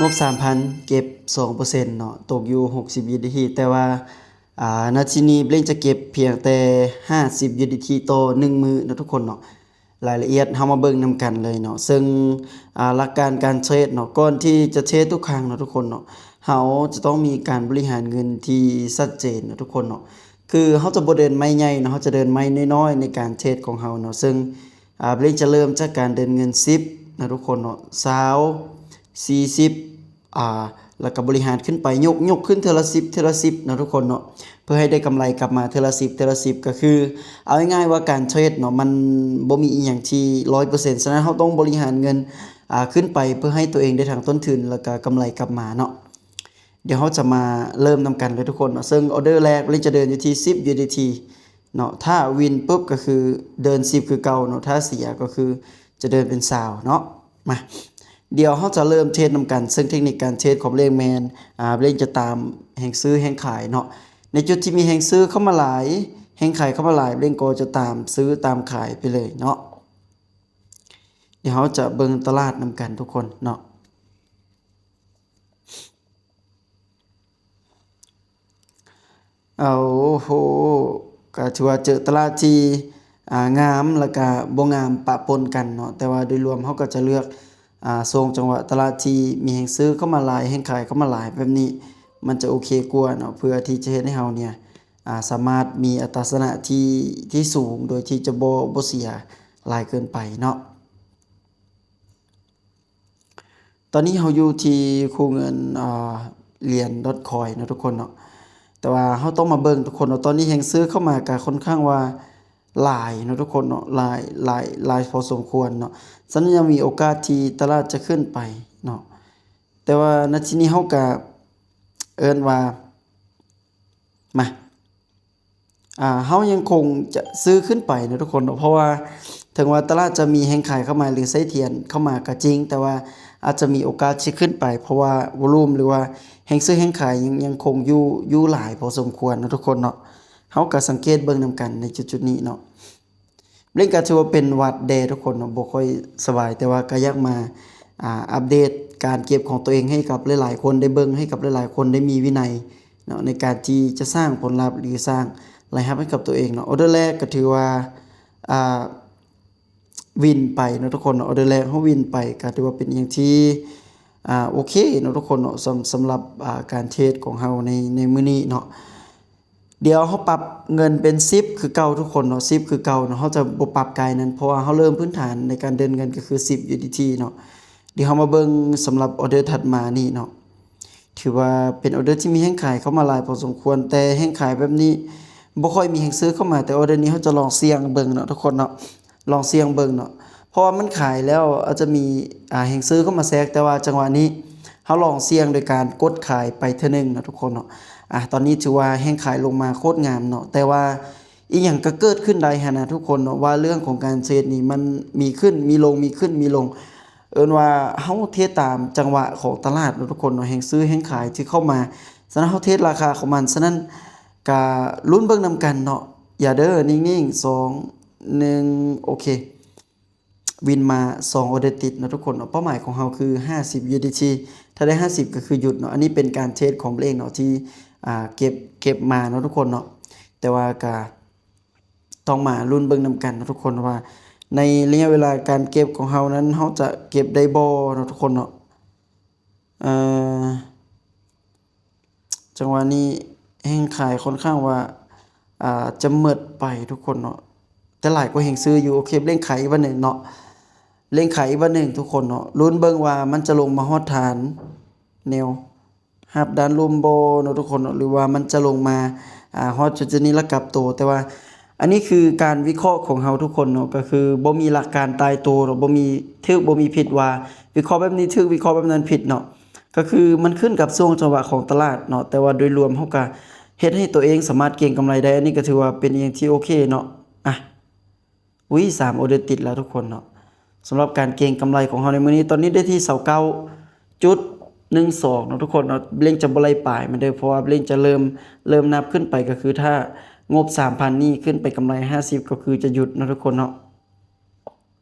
ງົບສາມພັນ ເກັບສອງເປີເຊັນເນາະ ຕົກຢູ່ຫົກສິບຢູເອັສດີທີ ແຕ່ວ່າ ອ່າ ນາທີນີ້ເບລນຈະເກັບພຽງແຕ່ຫ້າສິບຢູເອັສດີທີຕໍ່ໜຶ່ງມື້ເນາະທຸກຄົນເນາະ. ລາຍລະອຽດເຮົາມາເບິ່ງນຳກັນເລີຍເນາະ ເຊິ່ງ ອ່າ ຫຼັກການການເທຣດເນາະ ກ່ອນທີ່ຈະເທຣດທຸກຄັ້ງເນາະທຸກຄົນເນາະ ເຮົາຈະຕ້ອງມີການບໍລິຫານເງິນທີ່ຊັດເຈນເນາະທຸກຄົນເນາະ ຄືເຮົາຈະບໍ່ເດີນໄມ້ໃຫຍ່ເນາະ ເຮົາຈະເດີນໄມ້ນ້ອຍໆໃນການເທຣດຂອງເຮົາເນາະ ເຊິ່ງ ອ່າ ເບລນຈະເລີ່ມຈາກການເດີນເງິນສິບເນາະທຸກຄົນເນາະ ຊາວ ສີ່ສິບ ອ່າ ແລ້ວກໍບໍລິຫານຂຶ້ນໄປ ຍົກ ຍົກຂຶ້ນເທື່ອລະສິບ ເທື່ອລະສິບເນາະທຸກຄົນເນາະ ເພື່ອໃຫ້ໄດ້ກຳໄລກັບມາເທື່ອລະສິບ ເທື່ອລະສິບ ກໍຄືເອົາງ່າຍໆວ່າການເທຣດເນາະ ມັນບໍ່ມີອີ່ຫຍັງທີ່ຮ້ອຍເປີເຊັນ ສະນັ້ນເຮົາຕ້ອງບໍລິຫານເງິນ ອ່າ ຂຶ້ນໄປ ເພື່ອໃຫ້ຕົວເອງໄດ້ທັງຕົ້ນທຶນ ແລ້ວກໍກຳໄລກັບມາເນາະ. ດຽວເຮົາຈະມາເລີ່ມນຳກັນເລີຍທຸກຄົນເນາະ ເຊິ່ງອອເດີແລກເບລນຈະເດີນຢູ່ທີ່ສິບຢູເອັສດີທີເນາະ ຖ້າວິນປຶບກໍຄືເດີນສິບຄືເກົ່າເນາະ ຖ້າເສຍກໍຄືຈະເດີນເປັນຊາວເນາະ. ມາ ດຽວເຮົາຈະເລີ່ມເທຣດນຳກັນ ເຊິ່ງເທັກນິກການເທຣດຂອງເບລນແມ່ນ ອ່າ ເບລນຈະຕາມແຮງຊື້ແຮງຂາຍເນາະ ໃນຈຸດທີ່ມີແຮງຊື້ເຂົ້າມາຫຼາຍ ແຮງຂາຍເຂົ້າມາຫຼາຍ ເບລນກໍຈະຕາມຊື້ຕາມຂາຍໄປເລີຍເນາະ. ດຽວເຮົາຈະເບິ່ງຕະຫຼາດນຳກັນທຸກຄົນເນາະ. ໂອ້ໂຫ ກໍຖືວ່າເຈີຕະຫຼາດທີ່ ອ່າ ງາມ ແລ້ວກະບໍ່ງາມປະປົນກັນເນາະ ແຕ່ວ່າໂດຍລວມເຮົາກໍຈະເລືອກ ອ່າ ຊ່ວງຈັງຫວະຕະຫຼາດທີ່ມີແຮງຊື້ເຂົ້າມາຫຼາຍ ແຮງຂາຍເຂົ້າມາຫຼາຍແບບນີ້ ມັນຈະໂອເຄກວ່າເນາະ ເພື່ອທີ່ຈະເຮັດໃຫ້ເຮົາເນີ້ຍ ອ່າ ສາມາດມີອັດຕາຊະນະທີ່ ທີ່ສູງ ໂດຍທີ່ຈະບໍ່ ບໍ່ເສຍຫຼາຍເກີນໄປເນາະ. ຕອນນີ້ເຮົາຢູ່ທີ່ຄູ່ເງິນ ອ່າ ຫຼຽນດອດຄອຍເນາະທຸກຄົນເນາະ ແຕ່ວ່າເຮົາຕ້ອງມາເບິ່ງທຸກຄົນເນາະ ຕອນນີ້ແຮງຊື້ເຂົ້າມາກະຄ່ອນຂ້າງວ່າຫຼາຍເນາະທຸກຄົນເນາະ ຫຼາຍ ຫຼາຍ ຫຼາຍພໍສົມຄວນເນາະ ສະນັ້ນຍັງມີໂອກາດທີ່ຕະຫຼາດຈະຂຶ້ນໄປເນາະ ແຕ່ວ່ານາທີນີ້ເຮົາກະເອີ້ນວ່າ ມາ ອ່າ ເຮົາຍັງຄົງຈະຊື້ຂຶ້ນໄປເນາະທຸກຄົນເນາະ ເພາະວ່າເຖິງວ່າຕະຫຼາດຈະມີແຮງຂາຍເຂົ້າມາ ຫຼື ໄສ້ທຽນເຂົ້າມາກໍຈິງ ແຕ່ວ່າອາດຈະມີໂອກາດທີ່ຂຶ້ນໄປ ເພາະວ່າວອລຸມ ຫຼືວ່າແຮງຊື້ແຮງຂາຍຍັງ ຍັງຄົງຢູ່ ຢູ່ຫຼາຍພໍສົມຄວນເນາະທຸກຄົນເນາະ ເຮົາກໍສັງເກດເບິ່ງນຳກັນໃນຈຸດໆນີ້ເນາະ. ເບລນກໍຖືວ່າເປັນຫວັດແດ່ທຸກຄົນເນາະ ບໍ່ຄ່ອຍສະບາຍ ແຕ່ວ່າກໍຢາກມາ ອ່າ ອັບເດດການເກັບຂອງຕົວເອງໃຫ້ກັບຫຼາຍໆຄົນໄດ້ເບິ່ງ ໃຫ້ກັບຫຼາຍໆຄົນໄດ້ມີວິໄນເນາະ ໃນການທີ່ຈະສ້າງຜົນລັບ ຫຼື ສ້າງລາຍຮັບໃຫ້ກັບຕົວເອງເນາະ. ອອເດີແລກກໍຖືວ່າ ອ່າ ວິນໄປເນາະທຸກຄົນເນາະ ອອເດີແລກເຮົາວິນໄປ ກໍຖືວ່າເປັນອີ່ຫຍັງທີ່ ອ່າ ໂອເຄເນາະທຸກຄົນເນາະ ສຳ ສຳລັບ ອ່າ ການເທຣດຂອງເຮົາໃນ ໃນມື້ນີ້ເນາະ. ດຽວເຮົາປັບເງິນເປັນສິບຄືເກົ່າທຸກຄົນເນາະ ສິບຄືເກົ່າເນາະ ເຮົາຈະບໍ່ປັບກາຍນັ້ນ ເພາະວ່າເຮົາເລີ່ມພື້ນຖານໃນການເດີນເງິນກໍຄືສິບຢູເອັສດີທີເນາະ. ດຽວເຮົາມາເບິ່ງສຳລັບອອເດີຖັດມານີ້ເນາະ ຖືວ່າເປັນອອເດີທີ່ມີແຮງຂາຍເຂົ້າມາຫຼາຍພໍສົມຄວນ ແຕ່ແຮງຂາຍແບບນີ້ບໍ່ຄ່ອຍມີແຮງຊື້ເຂົ້າມາ ແຕ່ອອເດີນີ້ເຮົາຈະລອງສ່ຽງເບິ່ງເນາະທຸກຄົນເນາະ ລອງສ່ຽງເບິ່ງເນາະ ເພາະວ່າມັນຂາຍແລ້ວອາດຈະມີ ອ່າ ແຮງຊື້ເຂົ້າມາແຊກ ແຕ່ວ່າຈັງຫວະນີ້ເຮົາລອງສ່ຽງໂດຍການກົດຂາຍໄປເທື່ອໜຶ່ງເນາະທຸກຄົນເນາະ. ອາ ຕອນນີ້ຖືວ່າແຮງຂາຍລົງມາໂຄດງາມເນາະ ແຕ່ວ່າອີ່ຫຍັງກໍເກີດຂຶ້ນໄດ້ຫັ້ນນະທຸກຄົນເນາະ ວ່າເລື່ອງຂອງການເທຣດນີ້ມັນມີຂຶ້ນມີລົງ ມີຂຶ້ນມີລົງ ເອີ້ນວ່າເຮົາເທຣດຕາມຈັງຫວະຂອງຕະຫຼາດເນາະທຸກຄົນເນາະ ແຮງຊື້ແຮງຂາຍທີ່ເຂົ້າມາ ສະນັ້ນເຮົາເທຣດລາຄາຂອງມັນ ສະນັ້ນກະລຸ້ນເບິ່ງນຳກັນເນາະ ຢ່າເດີ ນິ່ງໆ ສອງ ໜຶ່ງ ໂອເຄ ວິນມາສອງອອເດີຕິດເນາະທຸກຄົນເນາະ ເປົ້າໝາຍຂອງເຮົາຄືຫ້າສິບຢູເອັສດີທີ ຖ້າໄດ້ຫ້າສິບກໍຄືຢຸດເນາະ. ອັນນີ້ເປັນການເທຣດຂອງເບລນເອງເນາະ ທີ່ ອ່າ ເກັບ ເກັບມາເນາະທຸກຄົນເນາະ ແຕ່ວ່າກະຕ້ອງມາລຸ້ນເບິ່ງນຳກັນເນາະທຸກຄົນ ວ່າໃນໄລຍະເວລາການເກັບຂອງເຮົານັ້ນ ເຮົາຈະເກັບໄດ້ບໍ່ເນາະທຸກຄົນເນາະ. ເອີ ຈັງຫວະນີ້ແຮງຂາຍຄ່ອນຂ້າງວ່າ ອ່າ ຈະໝົດໄປທຸກຄົນເນາະ ແຕ່ຫຼາຍກວ່າແຮງຊື້ຢູ່. ໂອເຄ ເລັງຂາຍອີກບາດໜຶ່ງເນາະ ເລັງຂາຍອີກບາດໜຶ່ງທຸກຄົນເນາະ. ລຸ້ນເບິ່ງວ່າມັນຈະລົງມາຮອດຖານແນວຮັບດ້ານລຸ່ມບໍ່ເນາະທຸກຄົນເນາະ ຫຼືວ່າມັນຈະລົງມາ ອ່າ ຮອດຈຸດໆນີ້ລະກັບໂຕ. ແຕ່ວ່າ ອັນນີ້ຄືການວິເຄາະຂອງເຮົາທຸກຄົນເນາະ ກໍຄືບໍ່ມີຫຼັກການຕາຍໂຕເນາະ ບໍ່ມີຖືກບໍ່ມີຜິດວ່າວິເຄາະແບບນີ້ຖືກ ວິເຄາະແບບນັ້ນຜິດເນາະ ກໍຄືມັນຂຶ້ນກັບຊ່ວງຈັງຫວະຂອງຕະຫຼາດເນາະ. ແຕ່ວ່າໂດຍລວມເຮົາກະເຮັດໃຫ້ຕົວເອງສາມາດເກັງກຳໄລໄດ້ ອັນນີ້ກໍຖືວ່າເປັນອີ່ຫຍັງທີ່ໂອເຄເນາະ. ອ່ະ ອຸ້ຍ ສາມອອເດີຕິດແລ້ວທຸກຄົນເນາະ. ສຳລັບການເກັງກຳໄລຂອງເຮົາໃນມື້ນີ້ ຕອນນີ້ໄດ້ທີ່ຊາວເກົ້າຈຸດໜຶ່ງສອງເນາະທຸກຄົນເນາະ. ເລັງຈະບໍ່ໄລ່ປາຍມັນເດີ ເພາະວ່າເລັງຈະເລີ່ມ ເລີ່ມນັບຂຶ້ນໄປ ກໍຄືຖ້າງົບສາມພັນນີ້ຂຶ້ນໄປກຳໄລຫ້າສິບ ກໍຄືຈະຢຸດເນາະທຸກຄົນເນາະ.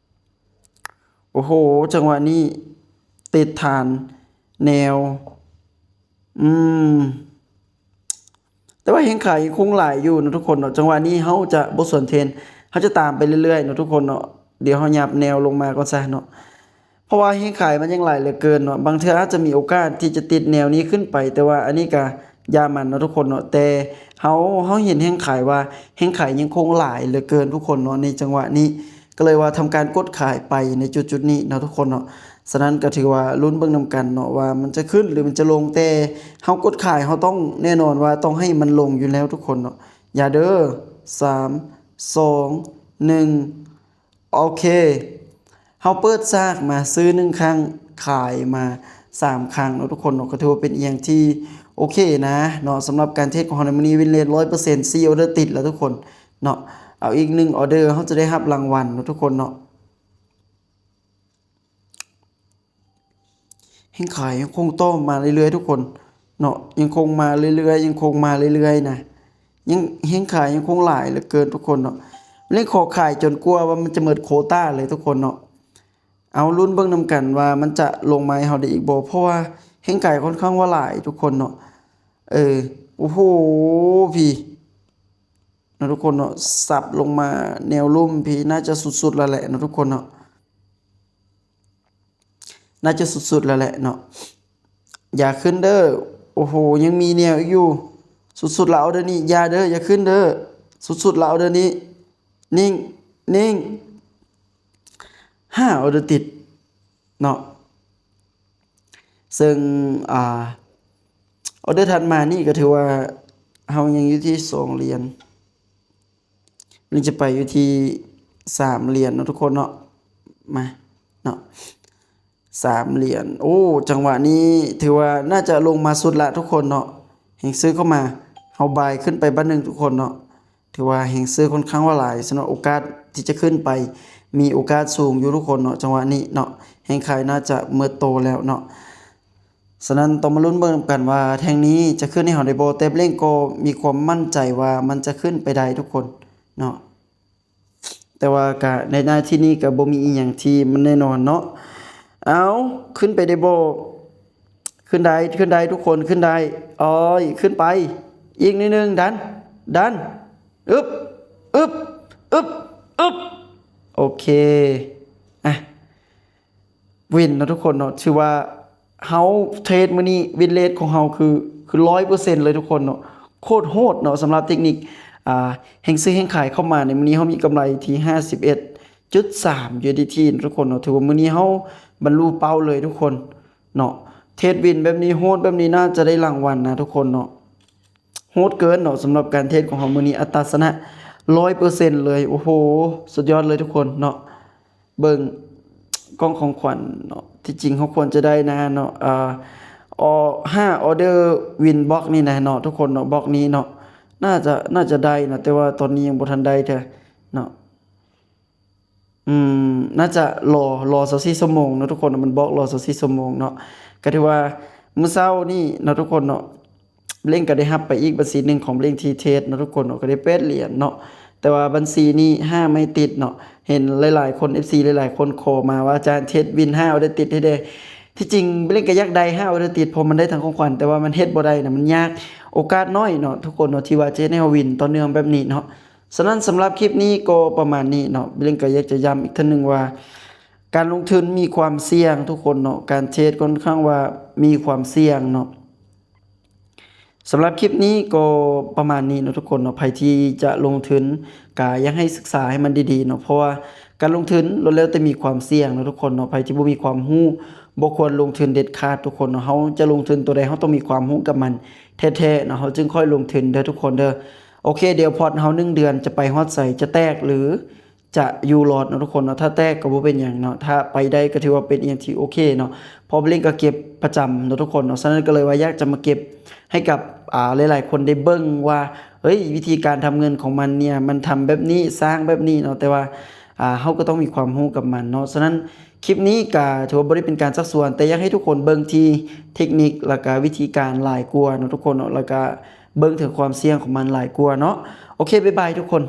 ໂອ້ໂຫ ຈັງຫວະນີ້ຕິດຖານ ແນວ ອືມ ແຕ່ວ່າແຮງຂາຍຍັງຄົງຫຼາຍຢູ່ເນາະທຸກຄົນເນາະ. ຈັງຫວະນີ້ເຮົາຈະບໍ່ສວນເທຣນ ເຮົາຈະຕາມໄປເລື້ອຍໆເນາະທຸກຄົນເນາະ. ດຽວເຮົາຫຍັບແນວລົງມາກ່ອນຊະເນາະ ເພາະວ່າແຮງຂາຍມັນຍັງຫຼາຍເຫຼືອເກີນເນາະ. ບາງເທື່ອອາດຈະມີໂອກາດທີ່ຈະຕິດແນວນີ້ຂຶ້ນໄປ ແຕ່ວ່າອັນນີ້ກະຢ່າໝັ່ນເນາະທຸກຄົນເນາະ. ແຕ່ເຮົາ ເຮົາເຫັນແຮງຂາຍວ່າ ແຮງຂາຍຍັງຄົງຫຼາຍເຫຼືອເກີນທຸກຄົນເນາະ ໃນຈັງຫວະນີ້ ກໍເລີຍວ່າທຳການກົດຂາຍໄປໃນຈຸດໆນີ້ເນາະທຸກຄົນເນາະ. ສະນັ້ນກໍຖືວ່າລຸ້ນເບິ່ງນຳກັນເນາະວ່າມັນຈະຂຶ້ນ ຫຼື ມັນຈະລົງ, ແຕ່ເຮົາກົດຂາຍ ເຮົາຕ້ອງ ແນ່ນອນວ່າຕ້ອງໃຫ້ມັນລົງຢູ່ແລ້ວທຸກຄົນເນາະ. ຢ່າເດີ້ ສາມ ສອງ ໜຶ່ງ ໂອເຄ ເຮົາເປີດສາກມາຊື້ໜຶ່ງຄັ້ງ ຂາຍມາສາມຄັ້ງເນາະທຸກຄົນເນາະ. ກໍຖືວ່າເປັນອີ່ຫຍັງທີ່ໂອເຄນະເນາະ ສຳລັບການເທຣດຂອງເຮົາໃນມື້ນີ້ ວິນເຣດຮ້ອຍເປີເຊັນ ສີ່ອອເດີຕິດແລ້ວທຸກຄົນເນາະ. ເອົາອີກໜຶ່ງອອເດີ ເຮົາຈະໄດ້ຮັບລາງວັນເນາະທຸກຄົນເນາະ. ແຮງຂາຍຍັງຄົງຕໍ່ມາເລື້ອຍໆທຸກຄົນເນາະ ຍັງຄົງມາເລື້ອຍໆ ຍັງຄົງມາເລື້ອຍໆນະ. ຍັງ ແຮງຂາຍຍັງຄົງຫຼາຍເຫຼືອເກີນທຸກຄົນເນາະ. ເລີຍຂໍຂາຍຈົນກວ່າວ່າມັນຈະໝົດໂຄຕາເລີຍທຸກຄົນເນາະ. ເອົາລຸ້ນເບິ່ງນຳກັນວ່າມັນຈະລົງມາໃຫ້ເຮົາໄດ້ອີກບໍ່ ເພາະວ່າແຮງຂາຍຄ່ອນຂ້າງວ່າຫຼາຍທຸກຄົນເນາະ. ເອີ ໂອ້ໂຫ ພີ້ ເນາະທຸກຄົນເນາະ. ສັບລົງມາແນວລຸ່ມພີ້ ໜ້າຈະສຸດໆແລ້ວແຫຼະເນາະທຸກຄົນເນາະ ໜ້າຈະສຸດໆແລ້ວແຫຼະເນາະ. ຢ່າຂຶ້ນເດີ້ ໂອ້ໂຫ ຍັງມີແນວອີກຢູ່. ສຸດໆແລ້ວເດີນີ້ ຢ່າເດີ້ ຢ່າຂຶ້ນເດີ້ ສຸດໆແລ້ວເດີນີ້. ນິ່ງ ນິ່ງ ຫ້າອອເດີຕິດເນາະ. ເຊິ່ງ ອ່າ ອອເດີຖັດມານີ້ກໍຖືວ່າເຮົາຍັງຢູ່ທີ່ສອງຫຼຽນ ມັນຈະໄປຢູ່ທີ່ສາມຫຼຽນເນາະທຸກຄົນເນາະ. ມາເນາະ ສາມຫຼຽນ. ໂອ້ ຈັງຫວະນີ້ຖືວ່າໜ້າຈະລົງມາສຸດລະທຸກຄົນເນາະ. ແຮງຊື້ເຂົ້າມາ ເຮົາບາຍຂຶ້ນໄປບາດໜຶ່ງທຸກຄົນເນາະ. ຖືວ່າແຮງຊື້ຄ່ອນຂ້າງວ່າຫຼາຍ ສະນັ້ນໂອກາດທີ່ຈະຂຶ້ນໄປ ມີໂອກາດສູງຢູ່ທຸກຄົນເນາະ ຈັງຫວະນີ້ເນາະ. ແຮງຂາຍໜ້າຈະໝົດໂຕແລ້ວເນາະ. ສະນັ້ນຕ້ອງມາລຸ້ນເບິ່ງນຳກັນວ່າແທ່ງນີ້ຈະຂຶ້ນໃຫ້ເຮົາໄດ້ບໍ່? ແຕ່ເຫຼັ້ງກໍມີຄວາມໝັ້ນໃຈວ່າມັນຈະຂຶ້ນໄປໄດ້ທຸກຄົນເນາະ. ແຕ່ວ່າກະໃນໜ້າທີ່ນີ້ກະບໍ່ມີອີ່ຫຍັງທີ່ມັນແນ່ນອນເນາະ. ເອົາ ຂຶ້ນໄປໄດ້ບໍ່? ຂຶ້ນໄດ້ ຂຶ້ນໄດ້ທຸກຄົນ ຂຶ້ນໄດ້. ໂອ້ຍ ຂຶ້ນໄປອີກໜ້ອຍໜຶ່ງ ດັນ ດັນ ອຶບ ອຶບ ອຶບ ອຶບ ໂອເຄ ອ່ະ ວິນເນາະທຸກຄົນເນາະ. ຖືວ່າເຮົາເທຣດມື້ນີ້ ວິນເຣດຂອງເຮົາຄື ຄືຮ້ອຍເປີເຊັນເລີຍທຸກຄົນເນາະ. ໂຄດໂຫດເນາະ ສຳລັບເຕັກນິກ ອ່າ ແຮງຊື້ແຮງຂາຍເຂົ້າມາໃນມື້ນີ້ ເຮົາມີກຳໄລທີ່ຫ້າສິບເອັດຈຸດສາມ ຢູເອສດີທີ ເນາະທຸກຄົນເນາະ. ຖືວ່າມື້ນີ້ເຮົາບັນລຸເປົ້າເລີຍທຸກຄົນເນາະ. ເທຣດວິນແບບນີ້ ໂຫດແບບນີ້ ໜ້າຈະໄດ້ລາງວັນນະທຸກຄົນເນາະ. ໂຫດເກີນເນາະ ສຳລັບການເທຣດຂອງເຮົາມື້ນີ້ ອັດຕາຊະນະຮ້ອຍເປີເຊັນເລີຍ. ໂອ້ໂຫ ສຸດຍອດເລີຍທຸກຄົນເນາະ. ເບິ່ງກ່ອງຂອງຂວັນເນາະ ທີ່ຈິງເຮົາຄວນຈະໄດ້ນະເນາະ ອ່າ ອໍ ຫ້າອອເດີວິນບລັອກນີ້ນະເນາະທຸກຄົນເນາະ. ບລັອກນີ້ເນາະ ໜ້າຈະ ໜ້າຈະໄດ້ນະ ແຕ່ວ່າຕອນນີ້ຍັງບໍ່ທັນໄດ້ເທື່ອເນາະ. ອືມ ໜ້າຈະລໍ ລໍຊາວສີ່ຊົ່ວໂມງເນາະທຸກຄົນ ມັນບອກລໍຊາວສີ່ຊົ່ວໂມງເນາະ. ກໍຖືວ່າມື້ເຊົ້ານີ້ເນາະທຸກຄົນເນາະ ເຫຼັ້ງກໍໄດ້ຮັບໄປອີກບັນຊີໜຶ່ງຂອງເຫຼັ້ງທີ່ເທຣດເນາະທຸກຄົນເນາະ ກໍໄດ້ແປດຫຼຽນເນາະ. ແຕ່ວ່າບັນຊີນີ້ຫາໄມ່ຕິດເນາະ. ເຫັນຫຼາຍໆຄົນ ເອັຟຊີ ຫຼາຍໆຄົນຂໍມາວ່າ ອາຈານ ເທຣດວິນຫ້າອອເດີຕິດໃຫ້ແດ່. ທີ່ຈິງເຫຼັ້ງກໍຢາກໄດ້ຫ້າອອເດີຕິດ ເພາະມັນໄດ້ທັງຂອງຂວັນ ແຕ່ວ່າມັນເຮັດບໍ່ໄດ້ນະ ມັນຍາກ ໂອກາດໜ້ອຍເນາະທຸກຄົນເນາະ ທີ່ວ່າຈະເຮັດໃຫ້ເຮົາວິນຕໍ່ເນື່ອງແບບນີ້ເນາະ. ສະນັ້ນສຳລັບຄລິບນີ້ກໍປະມານນີ້ເນາະ. ເຫຼັ້ງກໍຢາກຈະຢ້ຳອີກເທື່ອໜຶ່ງວ່າ ການລົງທຶນມີຄວາມສ່ຽງທຸກຄົນເນາະ ການເທຣດຄ່ອນຂ້າງວ່າມີຄວາມສ່ຽງເນາະ. ສຳລັບຄລິບນີ້ກໍປະມານນີ້ເນາະທຸກຄົນເນາະ. ໃຜທີ່ຈະລົງທຶນກໍຢາກໃຫ້ສຶກສາໃຫ້ມັນດີໆເນາະ ເພາະວ່າການລົງທຶນລ້ວນແລ້ວແຕ່ມີຄວາມສ່ຽງເນາະທຸກຄົນເນາະ. ໃຜທີ່ບໍ່ມີຄວາມຮູ້ ບໍ່ຄວນລົງທຶນເດັດຂາດທຸກຄົນເນາະ. ເຮົາຈະລົງທຶນຕົວໃດ ເຮົາຕ້ອງມີຄວາມຮູ້ກັບມັນແທ້ໆເນາະ ເຮົາຈຶ່ງຄ່ອຍລົງທຶນເດີທຸກຄົນເດີ. ໂອເຄ ດຽວພອດເຮົາໜຶ່ງເດືອນຈະໄປຮອດໃສ ຈະແຕກ ຫຼື ຈະຢູ່ລອດເນາະທຸກຄົນເນາະ. ຖ້າແຕກກໍບໍ່ເປັນຫຍັງເນາະ ຖ້າໄປໄດ້ກໍຖືວ່າເປັນອີ່ຫຍັງທີ່ໂອເຄເນາະ ເພາະເຫຼັ້ງກໍເກັບປະຈຳເນາະທຸກຄົນເນາະ. ສະນັ້ນກໍເລີຍວ່າຢາກຈະມາເກັບໃຫ້ກັບ ອ່າ ຫຼາຍໆຄົນໄດ້ເບິ່ງວ່າ ເອີຍ ວິທີການທຳເງິນຂອງມັນເນ່ຍ ມັນທຳແບບນີ້ ສ້າງແບບນີ້ເນາະ. ແຕ່ວ່າ ອ່າ ເຮົາກໍຕ້ອງມີຄວາມຮູ້ກັບມັນເນາະ. ສະນັ້ນຄລິບນີ້ກໍຖືວ່າບໍ່ໄດ້ເປັນການຊັກຊວນ ແຕ່ຢາກໃຫ້ທຸກຄົນເບິ່ງທີ່ເທັກນິກ ແລ້ວກໍວິທີການຫຼາຍກວ່າເນາະທຸກຄົນເນາະ ແລ້ວກໍເບິ່ງເຖິງຄວາມສ່ຽງຂອງມັນຫຼາຍກວ່າເນາະ. ໂອເຄ ບາຍບາຍທຸກຄົນ.